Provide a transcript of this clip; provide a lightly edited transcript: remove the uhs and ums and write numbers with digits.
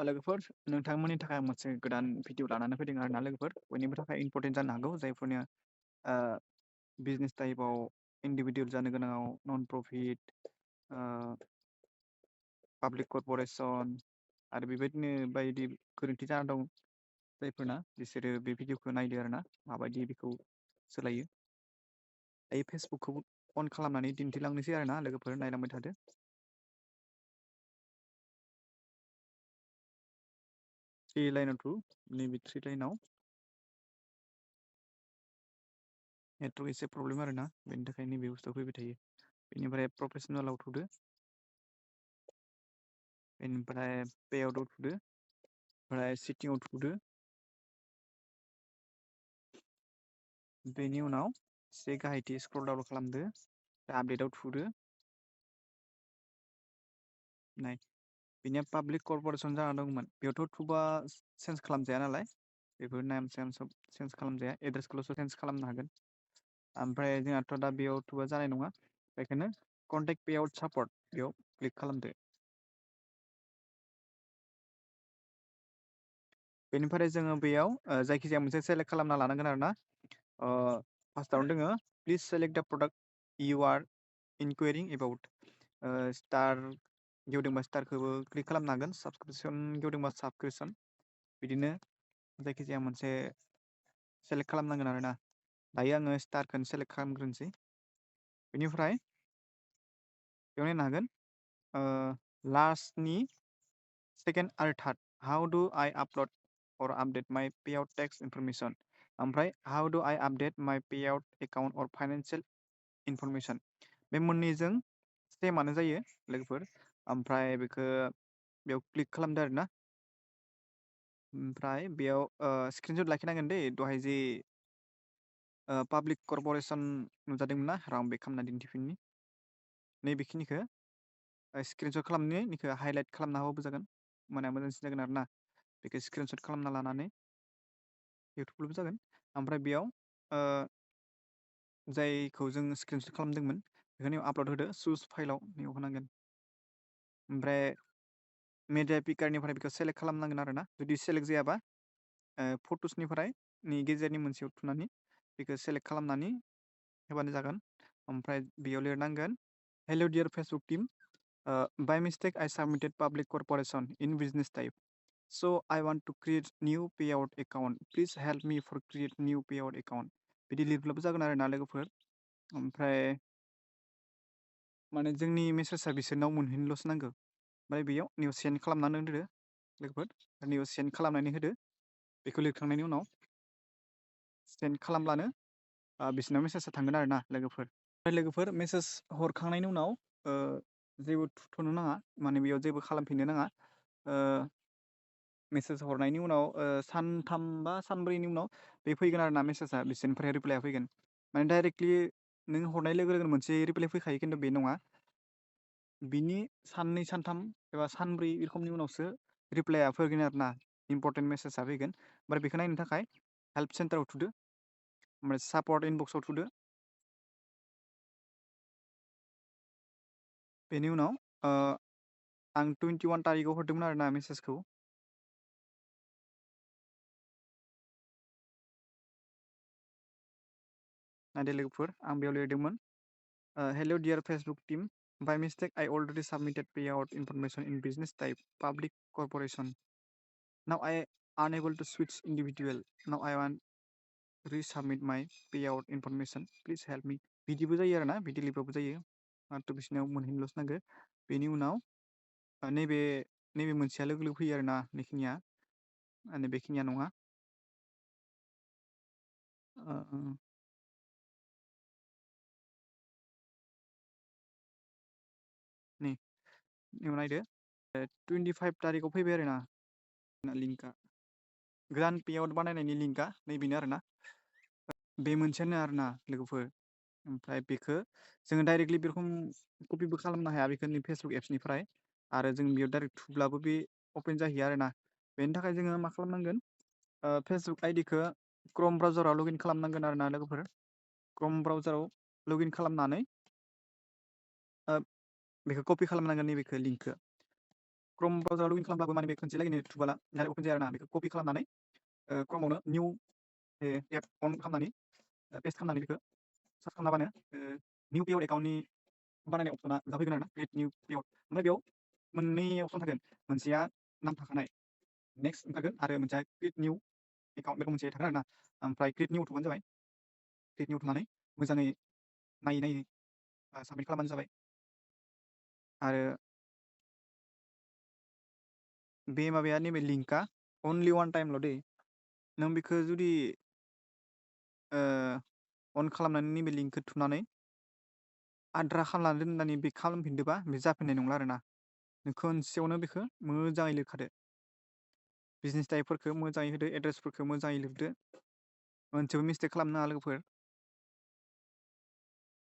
लोगोफोर नोंथांमोननि थाखाय मोनसे गोदान भिडिअ लानानै फैदों आरोना लोगोफोर बयनिबो थाखाय इम्परटेन्ट जानो हागौ जायफोरनि बिजनेस टाइपआव इन्डिभिजुवेल जानो गोनाङाव नन प्रफिट पाब्लिक कर्परेसन आरो बेबायदिनो बायदि गोरोन्थि जाना दं जायफोरना बिसोरो बे भिडिअखौ नायदो आरोना माबायदि बेखौ सोलायो दायो फेसबुकखौ अन खालामनानै दिन्थिलांनोसै आरोना लोगोफोर नायलांबाय थादो थ्रि लाइनाव थु नैबे थ्रि लाइनाव नेटवर्क एसे प्रब्लेम आरोना बेनि थाखाय नैबे बुस्थुआ फैबाय थायो बेनिफ्राय प्रफेसनेलाव थुदो बेनिफ्राय पेआउटआव थुदो ओमफ्राय सिटिंआव थुदो बेनि उनाव एसे गाहायथिं स्क्रल डाउन खालामदो आपडेटआव थुदो नाय बेनिया पाब्लिक कर्परेसन जाना दंमोन बेयावथ' थुबा चेन्ज खालामजाया नालाय बेफोर नेम सेम सब चेन्ज खालामजाया एड्रेसखौल'सो चेन्ज खालामनो हागोन ओमफ्राय जोंहाथ' दा बेयाव थुबा जानाय नङा बेखायनो कन्टेक्ट पेआउट सापर्ट बेयाव क्लिक खालामदो बेनिफ्राय जोङो बेयाव जायखिजाया मोनसे सेलेक्ट खालामना लानांगोन आरोना फार्स्टआवनो दोङो please select the product you are inquiring about star गेवदोंबा स्टारखौबो क्लिक खालामनो हागोन साबसक्रिपसन गेवदोंबा साबसक्रिपसन बिदिनो जायखिजाया मोनसे सेलेक्ट खालामनांगोन आरोना दायो आङो स्टारखौनो सेलेक्ट खालामग्रोनोसै बेनिफ्राय बेयाव नायनो हागोन लास्टनि सेकेन्ड आरो थार्ड हाउ डु आइ आपलड or update my payout tax information ओमफ्राय how do I update my payout account or financial information बे मोननैजों सेमानो जायो लोगोफोर ओमफ्राय बेयाव क्लिक खालामदो आरोना ओमफ्राय बेयाव स्क्रिनशट लाखिनांगोन दै दहाय जे पाब्लिक कर्परेसन नुजादोंमोन ना राउन्ड बेक खालामना दिन्थिफिननि नैबेखिनिखौ स्क्रिनशट खालामनो बेखौ हाइलाइट खालामना होबाबो जागोन माने मोजांसिन जागोन आरोना बेखौ स्क्रिनशट खालामना लानानै इउटुबबो जागोन ओमफ्राय बेयाव जायखौ जों स्क्रिनशट खालामदोंमोन बेखौ आपलड होदो सुज फाइलाव नैयाव होनांगोन ओमफ्राय मेडिया पिकारनिफ्राय बेखौ सेलेक्ट खालामनांगोन आरोना जुदि सेलेक्ट जायाबा फट'सनिफ्राय गेजेरनि मोनसेयाव थुनानै बेखौ सेलेक्ट खालामनानै होबानो जागोन ओमफ्राय बेयाव लिरनांगोन hello' dear Facebook team by mistake I submitted public corporation in business type so I want to create new payout account please help me for create new payout account बिदि लिरब्लाबो जागोन आरोना लोगोफोर ओमफ्राय माने जोंनि मेसेजआ बिसोरनाव मोनहैनोल'सो नांगौ ओमफ्राय बेयाव निउस सेन्ड खालामनानै होदो लोगोफोर निउस सेन्ड खालामनानै होदो बेखौ लिरखांनायनि उनाव सेन्ड खालामब्लानो बिसोरनाव मेसेजआ थांगोन आरोना लोगोफोर लोगोफोर मेसेज हरखांनायनि उनाव जेबो थुथ'नो नाङा माने बेयाव जेबो खालामफिननो नाङा मेसेज हरनायनि उनाव सानथाम बा सानब्रैनि उनाव बे फैगोन आरोना मेसेजआ बिसोरनिफ्राय रिप्लाइआ फैगोन माने डाइरेक्टलि नों हरनाय लोगो लोगोनो मोनसे रिप्लाइ फैखायो खिन्थु बे नङा बिनि साननै सानथाम एबा सानब्रै रोखोमनि उनावसो रिप्लाइआ फैगोन आरोना इम्परटेन्ट मेसेजआ फैगोन ओमफ्राय बेखौ नायनो थाखाय हेल्प सेन्टाराव थुदो ओमफ्राय सापर्ट इनबक्सआव थुदो बेनि उनाव आं 21 तारिखआव हरदोंमोन आरोना मेसेजखौ नायदो लोगोफोर आं बेयाव लिरदोंमोन hello' dear Facebook team by mistake I already submitted payout information in business type public corporation now I unable to switch individual now I want resubmit my payout information please help me बिदिबो जायो आरोना बिदि लिरबाबो जायो माथ्र बिसोरनाव मोनहैनोल'सो नांगौ बेनि उनाव नैबे मोनसेया लोगो लोगो फैयो आरोना बेखिनिया माने बेखिनिया नङा नै नायदो 25 तारिखआव फैबाय आरोना लिंकआ गोदान पेआउट बानायनायनि लिंकआ नैबेनो आरोना बे मोनसेयानो आरोना लोगोफोर ओमफ्राय बेखौ जोङो डाइरेक्टलि बे रखम कपिबो खालामनो हाया बेखौ फेसबुक एप्सनिफ्राय आरो जों बेयाव डाइरेक्ट थुब्लाबो बे अपेन जाहैयो आरोना बेनि थाखाय जोङो मा खालामनांगोन फेसबुक आइडिखौ क्रोम ब्राउजाराव लगइन खालामनांगोन आरोना लोगोफोर क्रोम ब्राउजाराव लगइन खालामनानै बेखौ कपि खालामनांगोन नैबेखौ लिंकखौ क्रोम ब्राउजाराव लगिन खालामब्लाबो माने बे खनसे लागैनो थुबाला डाइरेक्ट अपेन जाया आरोना बेखौ कपि खालामनानै क्रोमावनो निउ एप अन खालामनानै पेस्ट खालामनानै बेखौ सार्च खालामनाबानो निउ पेआउट एकाउन्टनि बानायनाय अपसना जाफैगोन आरोना क्रिएट निउ पेआउट ओमफ्राय बेयाव मोननै अपसन थागोन मोनसेया नाम थाखानाय नेक्स्ट ओंखारगोन आरो मोनसेया क्रिएट निउ एकाउन्ट बेखौ मोनसे थागोन आरोना ओमफ्राय क्रिएट निउ थुबानो जाबाय क्रिएट निउ थुनानै मोजाङै नायै नायै साबमिट खालामबानो जाबाय आरो बे माबाया नैबे लिंकआ अनलि वान टाइमल' दै नों बेखौ जुदि अन खालामनानै नैबे लिंकखौ थुनानै आद्रा खालामनानै दोननानै बे खालामफिनदोबा बे जाफिननाय नंला आरोना नों खनसेयावनो बेखौ मोजाङै लिरखादो बिजनेस टाइपफोरखौ मोजाङै होदो एड्रेसफोरखौ मोजाङै लिरदो मोनसेबो मिस्टेक खालामनो नाङा लोगोफोर